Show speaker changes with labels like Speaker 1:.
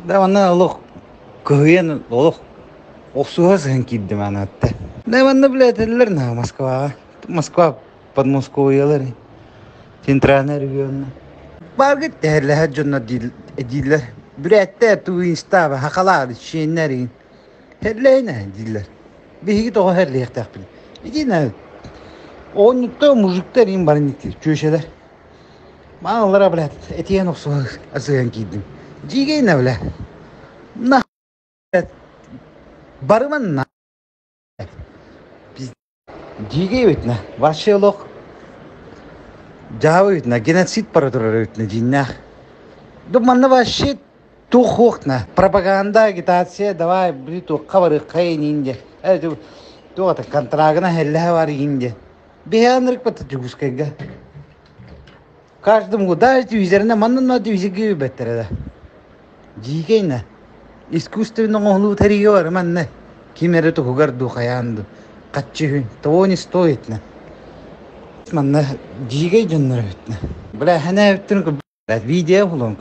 Speaker 1: Да манна олох кыһыйан олох охсуһа сыһан киирдим анаатта. Да манна бля этэллэр на Москваҕа. Москва Подмосковьелар центральный регионна. Баргыт тэһэллэһэр дьоннор дииллэр. Бүрээттэр туинстаба хахалаар чиэннэр Херлэйнэ дииллэр. Биһиги тоҕо херлиэхтээхпит. Итинэ оонньуттар мужиктар иин барын ити чүөчэлэр. Мааллара блядь, этиэн охсуһа асыһан киирдим. Дьиигейнэ бля. На барыман на. Дьиигэй эбит на. Вообще олох дьаабы эбит на. Геноцид бара турар эбит на дьиҥнээх. Да манна вообще туох суох на. Пропаганда, агитация, давай, били туохха барыахха иниин дьэ. Туох это контрагына хеллэһэ бар иин дьэ. Биһиэн ырыкпата Дьокуускайга. Каждому даже телевизорына манна телевизорга бэттэрэ да. Дьиикэй на. Искусственно оҥоһулуу тэрийгэ бар манна. Ким эрэ туһугар дуу хайаан дуу. Хаччы үһүн. Того не стоит на. Манна дьиикэй дьоннор эбит на. Бля, хэнээбиттэрин видео булуом.